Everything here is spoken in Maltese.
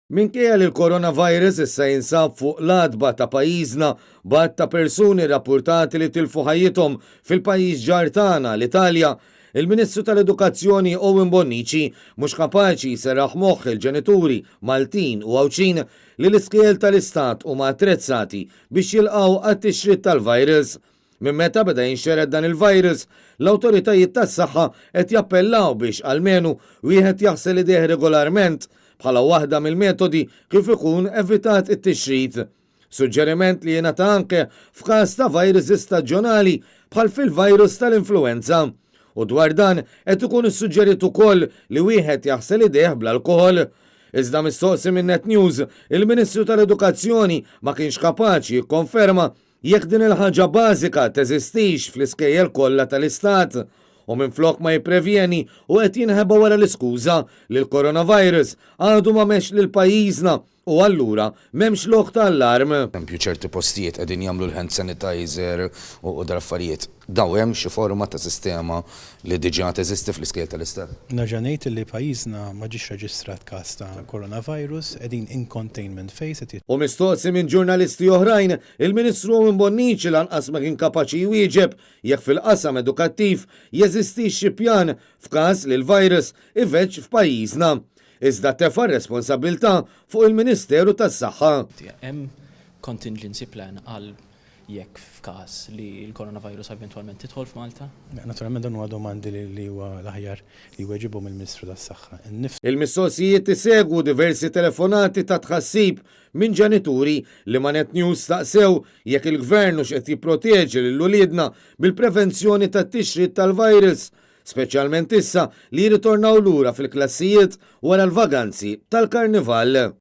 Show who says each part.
Speaker 1: Minkejja li l-coronavirus issa jinsab fuq l-għatba ta' pajjiżna b'għadd ta' persuni rrappurtati li tilfu ħajjithom fil-pajjiż ġar tagħna, l-Italja, il-Ministru tal-Edukazzjoni Owen Bonnici mhux kapaċi jserraħ moħħ il-ġenituri Maltin u Għawdxin li l-iskejjel tal-Istat huma attrezzati biex jilqgħu għat-tixrid tal-virus. Minn meta beda jinxtered dan il-virus, l-awtoritajiet tas-saħħa qed jappellaw biex almenu wieħed jaħsel idejh regolarment bħala waħda mill-metodi kif ikun evitat it-tixrid. Suġġeriment li jingħata anke f'każ ta' viruses staġjonali bħal fil-virus tal-influwenza. U dwar dan qed ikun issuġġerit ukoll li wieħed jaħsel idejh bl-alkoħol. Iżda mistoqsi minn Net News, il-Ministru tal-Edukazzjoni ma kienx kapaċi jikkonferma Jekk din il-ħaġa bażika teżistix fl-iskejjel kollha tal-Istat, u minflok ma jipprevjeni u qed jinħeba wara l-iskuża li l-coronavirus għadu ma messx lil pajjiżna u allura m'hemmx lok ta' allarm.
Speaker 2: Eżempju ċerti postijiet qegħdin jagħmlu l-hand sanitizer u dal-affarijiet. Dawn hemm xi forma ta' sistema li diġà teżisti fl-iskejjel tal-Istat?
Speaker 3: Nerġa' ngħid li pajjiżna ma ġiex reġistrat każ ta' coronavirus, qegħdin in containment phase, qed.
Speaker 1: U mistoqsi minn ġurnalisti oħrajn, il-Ministru Owen Bonnici lanqas ma kien kapaċi jwieġeb jekk fil-qasam edukattiv jeżistix xi pjan f'każ li l-virus ifeġġ f'pajjiżna. Iżda tefa' r-responsabbiltà fuq il-Ministeru tas-Saħħa.
Speaker 4: Hemm contingency plan għal jekk f'każ li l-coronavirus eventwalment tidħol f'Malta?
Speaker 3: Naturalment dawn huma domandi li huwa l-aħjar li jweġibhom il-Ministru tas-Saħħa innifsu.
Speaker 1: Il-mistoqsijiet isegwu diversi telefonati ta' tħassib minn ġenituri li ma' Net News staqsew jekk il-Gvern hux qed jipproteġi lil uliedna bil-prevenzjoni tat-tixrid tal-virus, speċjalment issa li jirritornaw lura fil-klassijiet wara l-vaganzi tal-Karnival.